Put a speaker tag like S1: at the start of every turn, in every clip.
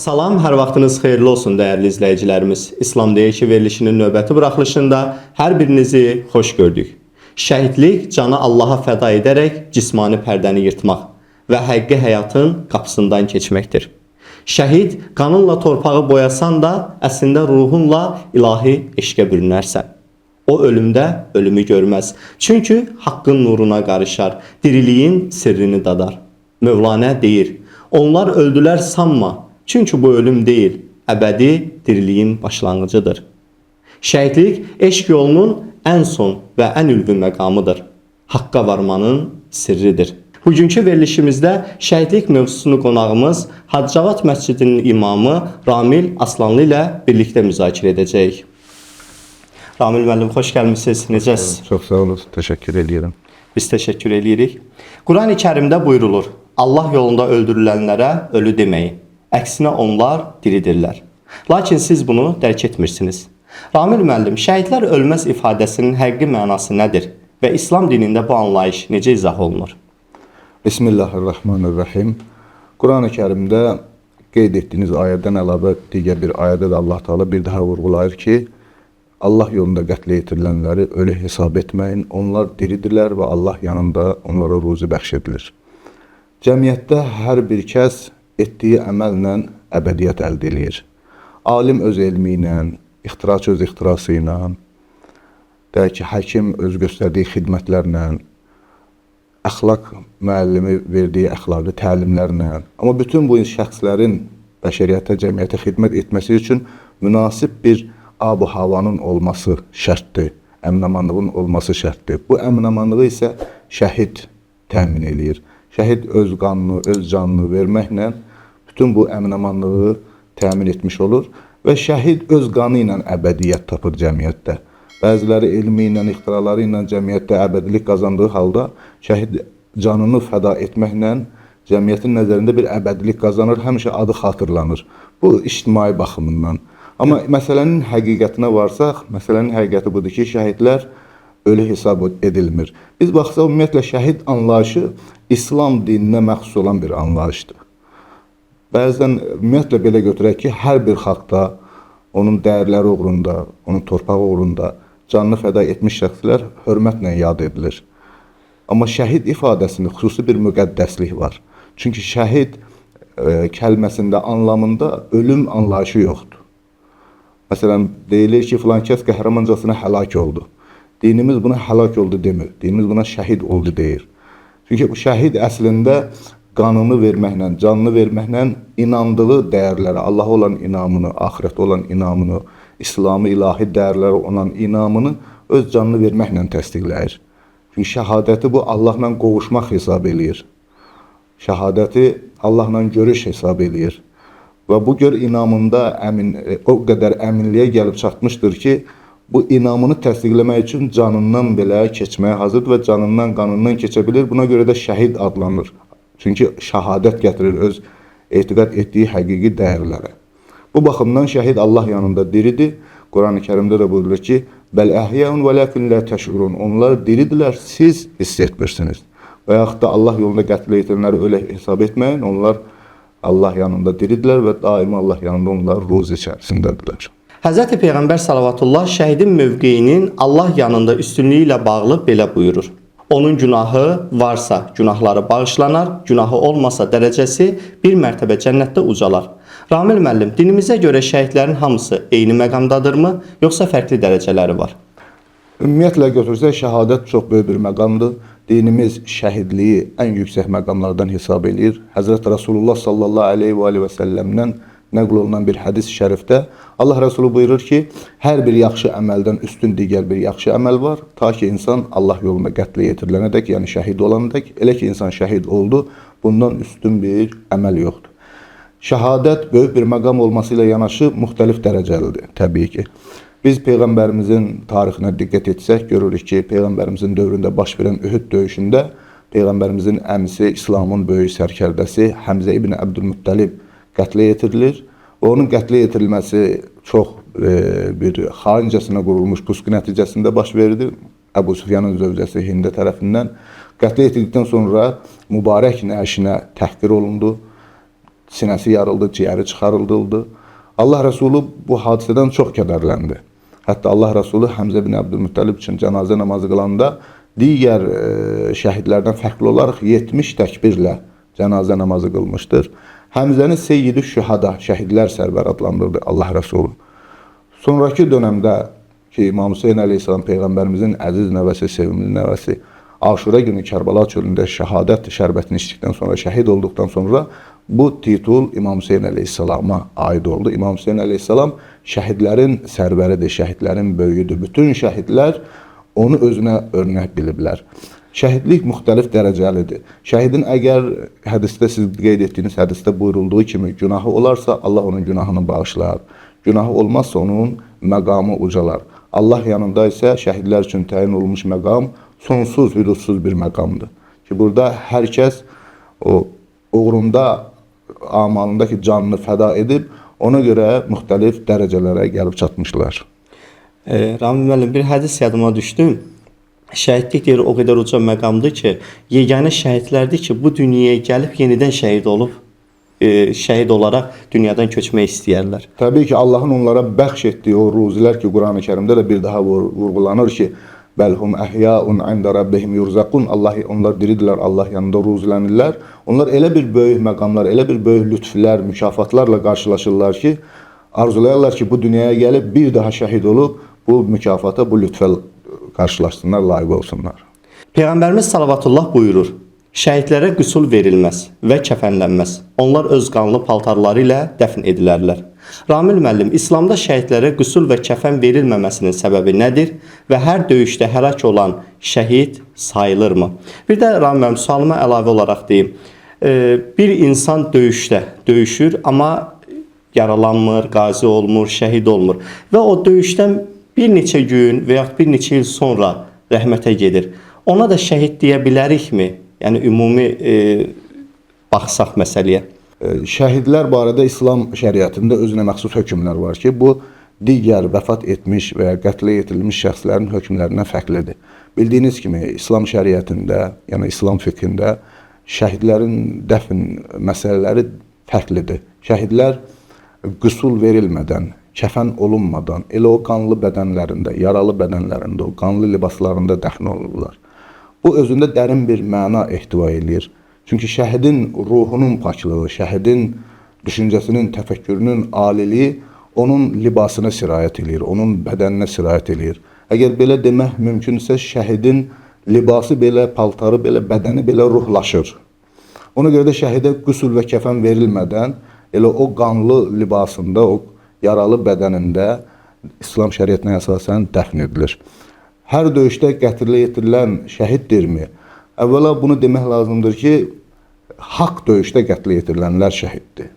S1: Salam, hər vaxtınız xeyirli olsun dəyərli izləyicilərimiz. İslam Deyir ki verilişinin növbəti buraxılışında hər birinizi xoş gördük. Şəhidlik canı Allaha fəda edərək cismani pərdəni yırtmaq və həqiqi həyatın qapısından keçməkdir. Şəhid qanınla torpağı boyasan da əslində ruhunla ilahi eşqə bürünərsən. O ölümdə ölümü görməz. Çünki haqqın nuruna qarışar, diriliyin sirrini dadar. Mövlanə deyir: "Onlar öldülər sanma, çünki bu ölüm deyil, əbədi diriliyin başlanğıcıdır." Şəhidlik eşq yolunun ən son və ən ülvi məqamıdır. Haqqa varmanın sirridir. Bugünkü verilişimizdə şəhidlik mövzusunu qonağımız Hacı Cavad Məscidinin imamı Ramil Aslanlı ilə birlikdə müzakirə edəcəyik. Ramil müəllim, xoş gəlmisiniz. Necəsiz?
S2: Çox sağ olun, təşəkkür eləyirəm.
S1: Biz təşəkkür eləyirik. Qurani-Kərimdə buyurulur: Allah yolunda öldürülənlərə ölü deməyin. Əksinə onlar diridirlər. Lakin siz bunu dərk etmirsiniz. Ramil müəllim, şəhidlər ölməz ifadəsinin həqiqi mənası nədir və İslam dinində bu anlayış necə izah olunur?
S2: Bismillahirrahmanirrahim. Qurani-Kərimdə qeyd etdiyiniz ayədən əlavə digər bir ayədə də Allah Teala bir daha vurğulayır ki, Allah yolunda qətlə yetirilənləri ölü hesab etməyin. Onlar diridirlər və Allah yanında onlara ruzi bəxş edilir. Cəmiyyətdə hər bir kəs etdiyi əməllə əbədiyyət əldə eləyir. Alim öz elmi ilə, ixtiraçı öz ixtirası ilə, deyək ki, həkim öz göstərdiyi xidmətlərlə, əxlaq müəllimi verdiyi əxlaqi təlimlərlə, amma bütün bu şəxslərin bəşəriyyətə, cəmiyyətə xidmət etməsi üçün münasib bir ab-havanın olması şərtdir, əminamanlığın olması şərtdir. Bu əminamanlığı isə şəhid təmin eləyir. Şəhid öz qanını, öz canını verməklə bütün bu əminamanlığı təmin etmiş olur və şəhid öz qanı ilə əbədiyyət tapır cəmiyyətdə. Bəziləri elmi ilə, ixtiraları ilə cəmiyyətdə əbədilik qazandığı halda şəhid canını fəda etməklə cəmiyyətin nəzərində bir əbədilik qazanır, həmişə adı xatırlanır. Bu ictimai baxımından. Amma məsələnin həqiqətinə varsaq, məsələnin həqiqəti budur ki, şəhidlər ölü hesab edilmir. Biz baxsaq, ümumiyyətlə şəhid anlayışı İslam dininə məxsus olan bir anlayışdır. Bəzən ümumiyyətlə belə götürək ki, hər bir xalqda onun dəyərləri uğrunda, onun torpağı uğrunda canını fəda etmiş şəxslər hörmətlə yad edilir. Amma şəhid ifadəsində xüsusi bir müqəddəslik var. Çünki şəhid kəlməsində, anlamında ölüm anlayışı yoxdur. Məsələn, deyilir ki, filan kəs qəhrəmancasına həlak oldu. Dinimiz buna həlak oldu demir. Dinimiz buna şəhid oldu deyir. Çünki bu şəhid əslində qanını verməklə, canını verməklə inandığı dəyərlərə, Allaha olan inamını, axirətə olan inamını, İslami ilahi dəyərlərə olan inamını öz canını verməklə təsdiqləyir. Çünki şəhadəti bu Allahla qovuşmaq hesab eləyir. Şəhadəti Allahla görüş hesab eləyir. Və bu gör inamında o qədər əminliyə gəlib çatmışdır ki, bu inamını təsdiqləmək üçün canından belə keçməyə hazırdır və canından, qanından keçə bilir. Buna görə də şəhid adlanır. Çünki şəhadət gətirir öz etiqad etdiyi həqiqi dəyərlərə. Bu baxımdan şəhid Allah yanında diridir. Qurani-Kərimdə də buyurulur ki, Bəl əhyaun və lakin la təşurun. Onlar diridirlər, siz hiss etmirsiniz. Və yaxud da Allah yolunda qətlə yetirilənləri ölə hesab etməyin. Onlar Allah yanında diridirlər və daima Allah yanında onlar ruzi içərisindədirlər.
S1: Həzrəti Peyğəmbər salavatullah şəhidin mövqeyinin Allah yanında üstünlüyü ilə bağlı belə buyurur: Onun günahı varsa günahları bağışlanar, günahı olmasa dərəcəsi bir mərtəbə cənnətdə ucalar. Ramil müəllim, dinimizə görə şəhidlərin hamısı eyni məqamdadırmı, yoxsa fərqli dərəcələri var?
S2: Ümumiyyətlə götürsək, şəhadət çox böyük bir məqamdır. Dinimiz şəhidliyi ən yüksək məqamlardan hesab eləyir. Həzrət Rasulullah sallallahu aleyhi və alihi və səlləmdən nəql olunan bir hədis-i şərifdə Allah Rəsulu buyurur ki, hər bir yaxşı əməldən üstün digər bir yaxşı əməl var, ta ki insan Allah yolunda qətlə yetirilənədək, yəni şəhid olanadək. Elə ki insan şəhid oldu, bundan üstün bir əməl yoxdur. Şəhadət böyük bir məqam olması ilə yanaşı müxtəlif dərəcəlidir, təbii ki. Biz Peyğəmbərimizin tarixinə diqqət etsək, görürük ki, Peyğəmbərimizin dövründə baş verən Ühüd döyüşündə Peyğəmbərimizin əmisi, İslamın böyük sərkərdəsi Həmzə ibn Əbdülmüttəlib qətlə yetirilir. Onun qətlə yetirilməsi çox bir xaincəsinə qurulmuş pusqu nəticəsində baş verdi. Əbu Süfyanın zövcəsi Hində tərəfindən qətlə yetirildikdən sonra mübarək nəşinə təhqir olundu. Sinəsi yarıldı, ciyəri çıxarıldı. Allah Rəsulu bu hadisədən çox kədərləndi. Hətta Allah Rəsulu Həmzə bin Əbdülmüttəlib üçün cənazə namazı qılanda digər şəhidlərdən fərqli olaraq 70 təkbirlə cənazə namazı qılmışdır. Həmzəni Seyyid-i Şühada, şəhidlər sərvər adlandırdı Allah Rəsulu. Sonrakı dönəmdə ki, İmam Hüseyn əleyhissalam Peyğəmbərimizin əziz nəvəsi, sevimli nəvəsi Aşura günü Kərbəla çölündə şəhadət şərbətini içdikdən sonra, şəhid olduqdan sonra bu titul İmam Hüseyn əleyhissalama aid oldu. İmam Hüseyn əleyhissalam şəhidlərin sərvəridir, şəhidlərin böyüyüdür. Bütün şəhidlər onu özünə örnək biliblər. Şəhidlik müxtəlif dərəcəlidir. Şəhidin əgər hədisdə siz qeyd etdiyiniz hədisdə buyurulduğu kimi günahı olarsa Allah onun günahını bağışlar. Günahı olmazsa onun məqamı ucalar. Allah yanında isə şəhidlər üçün təyin olunmuş məqam sonsuz, hüdudsuz bir məqamdır. Ki burada hər kəs o uğrunda amalındakı canını fəda edib, ona görə müxtəlif dərəcələrə gəlib çatmışlar.
S1: Ramil müəllim, bir hədis yadıma düşdü. Şəhidlik deyir o qədər uca məqamdır ki, yeganə şəhidlərdir ki, bu dünyaya gəlib yenidən şəhid olub, şəhid olaraq dünyadan köçmək istəyərlər.
S2: Təbii ki, Allahın onlara bəxş etdiyi o ruzilər ki, Qurani Kərimdə də bir daha vurğulanır ki, bəlhum əhyaun ində rabbihim yurzaqun. Allah onlar diridirlər, Allah yanında ruzilənirlər. Onlar elə bir böyük məqamlar, elə bir böyük lütflər, mükafatlarla qarşılaşırlar ki, arzulayarlar ki, bu dünyaya gəlib bir daha şəhid olub bu mükafata, bu lütfə qarşılaşsınlar, layiq olsunlar.
S1: Peyğəmbərimiz salavatullah buyurur: Şəhidlərə qüsul verilməz və kəfənlənməz. Onlar öz qanlı paltarları ilə dəfn edilərlər. Ramil müəllim, İslamda şəhidlərə qüsul və kəfən verilməməsinin səbəbi nədir və hər döyüşdə həlak olan şəhid sayılırmı? Bir də Ramil müəllim, sualıma əlavə olaraq deyim. Bir insan döyüşdə döyüşür, amma yaralanmır, qazi olmur, şəhid olmur və o döyüşdən bir neçə gün və yaxud bir neçə il sonra rəhmətə gedir. Ona da şəhid deyə bilərikmi? Yəni ümumi baxsaq məsələyə.
S2: Şəhidlər barədə İslam şəriətində özünə məxsus hökmlər var ki, bu digər vəfat etmiş və ya qətlə yetirilmiş şəxslərin hökmlərindən fərqlidir. Bildiyiniz kimi İslam şəriətində, yəni İslam fiqhində şəhidlərin dəfn məsələləri fərqlidir. Şəhidlər qüsul verilmədən, kəfən olunmadan, elə o qanlı bədənlərində, yaralı bədənlərində, o qanlı libaslarında dəfn olunurlar. Bu özündə dərin bir məna ehtiva eləyir. Çünki şəhidin ruhunun paklığı, şəhidin düşüncəsinin, təfəkkürünün aliliyi onun libasına sirayət eləyir, onun bədəninə sirayət eləyir. Əgər belə demək mümkünsə, şəhidin libası belə, paltarı belə, bədəni belə ruhlaşır. Ona görə də şəhidə qüsul və kəfən verilmədən elə o qanlı libasında, o yaralı bədənində İslam şəriətinə əsasən dəfn edilir. Hər döyüşdə qətlə yetirilən şəhiddirmi? Əvvəla bunu demək lazımdır ki, haqq döyüşdə qətlə yetirilənlər şəhiddir.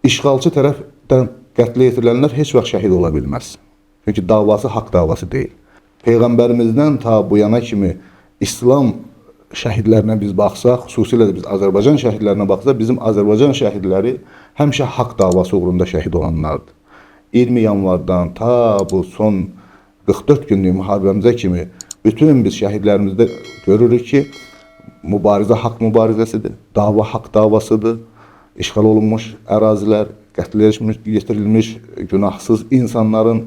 S2: İşğalçı tərəfdən qətlə yetirilənlər heç vaxt şəhid ola bilməz. Çünki davası haqq davası deyil. Peyğəmbərimizdən ta bu yana kimi İslam şəhidlərinə biz baxsaq, xüsusilə də biz Azərbaycan şəhidlərinə baxsaq, bizim Azərbaycan şəhidləri həmişə haqq davası uğrunda şəhid olanlardır. 20 yanvardan ta bu son 44 günlük müharibəmizə kimi bütün biz şəhidlərimizdə görürük ki, mübarizə haqq mübarizəsidir, dava haqq davasıdır. İşğal olunmuş ərazilər, qətlə yetirilmiş günahsız insanların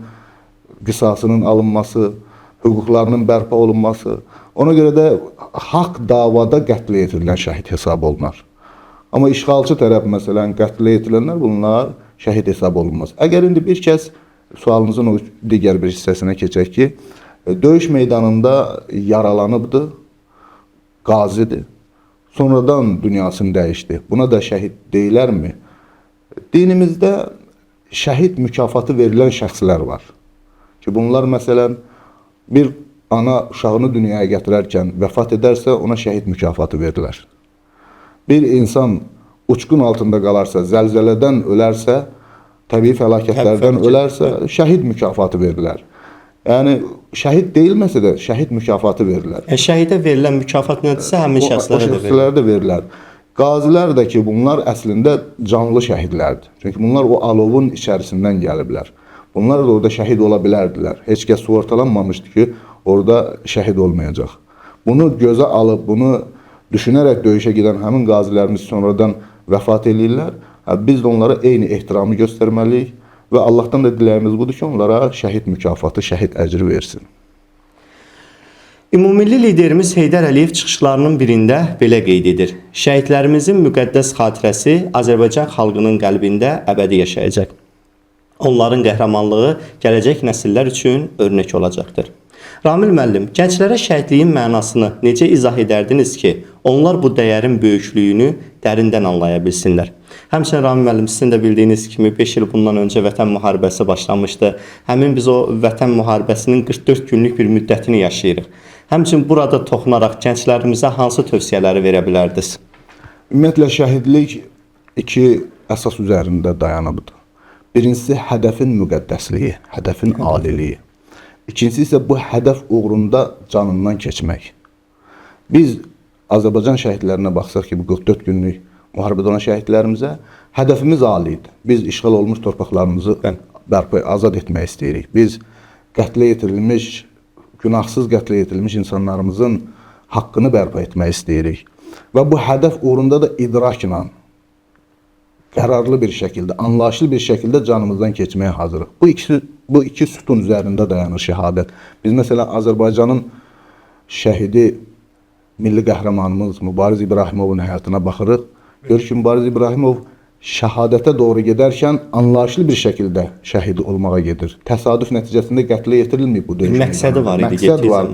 S2: qisasının alınması, hüquqlarının bərpa olunması. Ona görə də haqq davada qətlə yetirilən şəhid hesab olunar. Amma işğalçı tərəf məsələn qətlə yetirilənlər bunlar şəhid hesab olunmaz. Əgər indi bir kəs sualınızın o digər bir hissəsinə keçək ki, döyüş meydanında yaralanıbdır, qazidir. Sonradan dünyasını dəyişdi. Buna da şəhid deyilərmi? Dinimizdə şəhid mükafatı verilən şəxslər var. Ki bunlar məsələn bir ana uşağını dünyaya gətirərkən vəfat edərsə ona şəhid mükafatı verilər. Bir insan uçqun altında qalarsa, zəlzələdən ölərsə, təbii fəlakətlərdən ölərsə, şəhid mükafatı verilər. Yəni şəhid deyilməsə də şəhid mükafatı verilər.
S1: Şəhidə verilən mükafat nədirsə həmin şəxslərə də verilir.
S2: O şəxslərə də verilər. Qazilər də ki, bunlar əslində canlı şəhidlərdir. Çünki bunlar o alovun içərisindən gəliblər. Bunlar da orada şəhid ola bilərdilər. Heç kəs sığortalanmamışdı ki, orada şəhid olmayacaq. Bunu gözə alıb, bunu düşünərək döyüşə gedən həmin qazilərimiz sonradan vəfat eləyirlər. Biz də onlara eyni ehtiramı göstərməliyik və Allahdan da diləyimiz budur ki, onlara şəhid mükafatı, şəhid əcri versin.
S1: Ümummilli liderimiz Heydər Əliyev çıxışlarının birində belə qeyd edir. Şəhidlərimizin müqəddəs xatirəsi Azərbaycan xalqının qəlbində əbədi yaşayacaq. Onların qəhrəmanlığı gələcək nəsillər üçün örnək olacaqdır. Ramil müəllim, gənclərə şəhidliyin mənasını necə izah edərdiniz ki, onlar bu dəyərin böyüklüyünü dərindən anlaya bilsinlər? Həmçinin Ramil müəllim, sizin də bildiyiniz kimi 5 il bundan öncə Vətən müharibəsi başlamışdı. Həmin biz o Vətən müharibəsinin 44 günlük bir müddətini yaşayırıq. Həmçinin burada toxunaraq gənclərimizə hansı tövsiyələri verə bilərdiniz?
S2: Ümumiyyətlə şəhidlik iki əsas üzərində dayanıbdır. Birincisi hədəfin müqəddəsliyi, hədəfin aliliyi. İkincisi isə bu hədəf uğrunda canından keçmək. Biz Azərbaycan şəhidlərinə baxsaq ki, bu 44 günlük müharibədə olan şəhidlərimizə hədəfimiz ali idi. Biz işğal olunmuş torpaqlarımızı bərpa azad etmək istəyirik. Biz qətlə yetirilmiş, günahsız qətlə yetirilmiş insanlarımızın haqqını bərpa etmək istəyirik. Və bu hədəf uğrunda da idrakla, qərarlı bir şəkildə, anlayışlı bir şəkildə canımızdan keçməyə hazırıq. Bu iki sütun üzərində dayanır şəhadət. Biz məsələn Azərbaycanın şəhidi, milli qəhrəmanımız Mübariz İbrahimovun həyatına baxırıq. Görürük ki, Mübariz İbrahimov şəhadətə doğru gedərkən anlayışlı bir şəkildə şəhid olmağa gedir. Təsadüf nəticəsində qətlə yetirilməyib bu döyüş.
S1: Məqsədi var idi.
S2: Məqsəd var.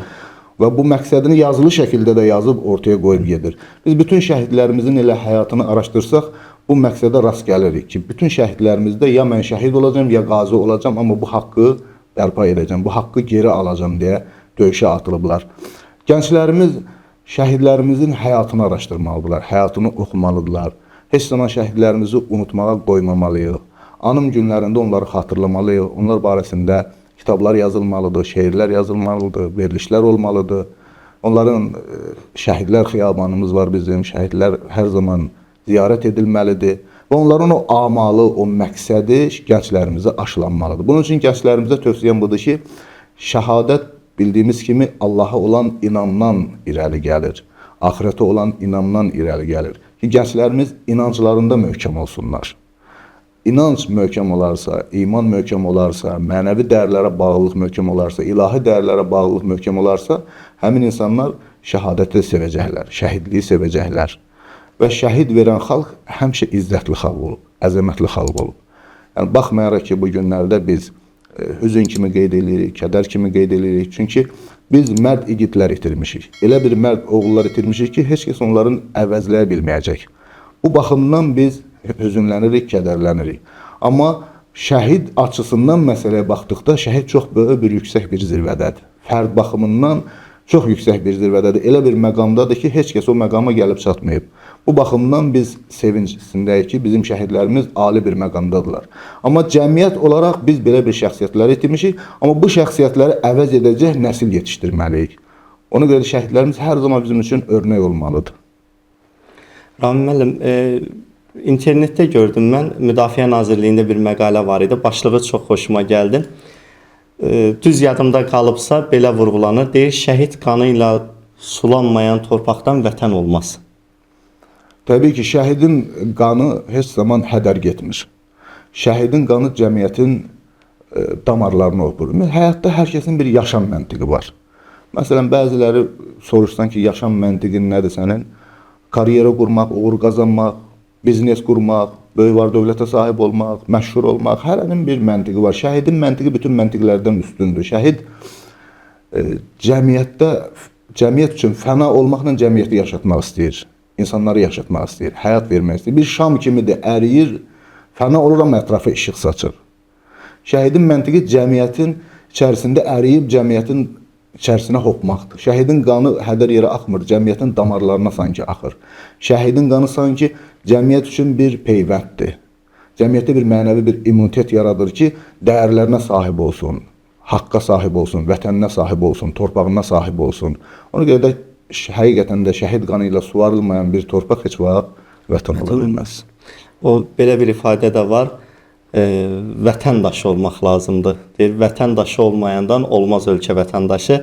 S2: Və bu məqsədini yazılı şəkildə də yazıb ortaya qoyub gedir. Biz bütün şəhidlərimizin elə həyatını araşdırsaq, bu məqsədə rast gəlirik ki, bütün şəhidlərimizdə ya mən şəhid olacağam, ya qazi olacağam, amma bu haqqı bərpa edəcəm, bu haqqı geri alacağam deyə döyüşə atılıblar. Gənclərimiz şəhidlərimizin həyatını araşdırmalıdırlar, həyatını oxumalıdırlar. Heç zaman şəhidlərimizi unutmağa qoymamalıyıq. Anım günlərində onları xatırlamalıyıq. Onlar barəsində kitablar yazılmalıdır, şeirlər yazılmalıdır, verilişlər olmalıdır. Onların şəhidlər xiyabanımız var bizim, şəhidlər hər zaman ziyarət edilməlidir və onların o amalı, o məqsədi gənclərimizə aşılanmalıdır. Bunun üçün gənclərimizə tövsiyəm budur ki, şəhadət bildiyimiz kimi Allaha olan inamdan irəli gəlir, axirətə olan inamdan irəli gəlir ki, gənclərimiz inanclarında möhkəm olsunlar. İnanc möhkəm olarsa, iman möhkəm olarsa, mənəvi dəyərlərə bağlılıq möhkəm olarsa, ilahi dəyərlərə bağlılıq möhkəm olarsa, həmin insanlar şəhadəti sevəcəklər, şəhidliyi sevəcəklər. Və şəhid verən xalq həmişə izzətli xalq olub, əzəmətli xalq olub. Yəni, baxmayaraq ki, bu günlərdə biz hüzün kimi qeyd edirik, kədər kimi qeyd edirik. Çünki biz mərd igidlər itirmişik. Elə bir mərd oğullar itirmişik ki, heç kəs onların əvəzləyə bilməyəcək. Bu baxımdan biz hüzünlənirik, kədərlənirik. Amma şəhid açısından məsələyə baxdıqda şəhid çox böyük bir, yüksək bir zirvədədir. Fərd baxımından çox yüksək bir zirvədədir. Elə bir məqamdadır ki, heç kəs o məqama gəlib çatmayıb. Bu baxımdan biz sevinc içindəyik ki, bizim şəhidlərimiz ali bir məqamdadırlar. Amma cəmiyyət olaraq biz belə bir şəxsiyyətləri itirmişik, amma bu şəxsiyyətləri əvəz edəcək nəsil yetişdirməliyik. Ona görə şəhidlərimiz hər zaman bizim üçün örnək olmalıdır.
S1: Ramil müəllim, internetdə gördüm mən, Müdafiə Nazirliyində bir məqalə var idi. Başlığı çox xoşuma gəldi. Düz yadımda qalıbsa belə vurğulanır. Deyir, şəhid qanı ilə sulanmayan torpaqdan vətən olmaz.
S2: Təbii ki, şəhidin qanı heç zaman hədər getmir. Şəhidin qanı cəmiyyətin damarlarını opur. Həyatda hər kəsin bir yaşam məntiqi var. Məsələn, bəziləri soruşsan ki, yaşam məntiqin nədir sənin? Karyera qurmaq, uğur qazanmaq, biznes qurmaq, böyük var dövlətə sahib olmaq, məşhur olmaq, hərənin bir məntiqi var. Şəhidin məntiqi bütün məntiqlərdən üstündür. Şəhid cəmiyyət üçün fəna olmaqla cəmiyyəti yaşatmaq istəyir. İnsanları yaşatmaq istəyir, həyat vermək istəyir. Bir şam kimidir, əriyir, fəna olur, amma ətrafa işıq saçır. Şəhidin məntiqi cəmiyyətin içərisində əriyib, cəmiyyətin içərisinə hopmaqdır. Şəhidin qanı hədər yerə axmır, cəmiyyətin damarlarına sanki axır. Şəhidin qanı sanki cəmiyyət üçün bir peyvənddir. Cəmiyyətdə bir mənəvi bir immunitet yaradır ki, dəyərlərinə sahib olsun, haqqa sahib olsun, vətəninə sahib olsun, torpağına sahib olsun. Ona görə də həqiqətən də şəhid qanı ilə suvarılmayan bir torpaq heç vaxt vətən ola bilməz.
S1: O belə bir ifadə də var. Vətəndaşı olmaq lazımdır. Deyir, vətəndaşı olmayandan olmaz ölkə vətəndaşı.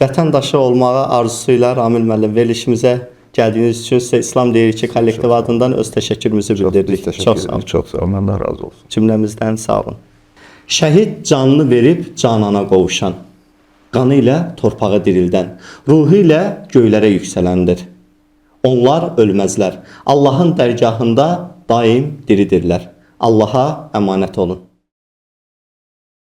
S1: Vətəndaşı olmağa arzusu ilə Ramil müəllim verilişimizə Gəldiyiniz üçün sizə İslam Deyir ki kollektiv adından öz təşəkkürümüzü bildiririk.
S2: Biz təşəkkür
S1: Çox sağ olun.
S2: edirik. Çox sağ olun. Allah razı olsun.
S1: Cümləmizdən sağ olun. Şəhid canını verib canana qovuşan, qanı ilə torpağı dirildən, ruhu ilə göylərə yüksələndir. Onlar ölməzlər. Allahın dərgahında daim diridirlər. Allaha əmanət olun.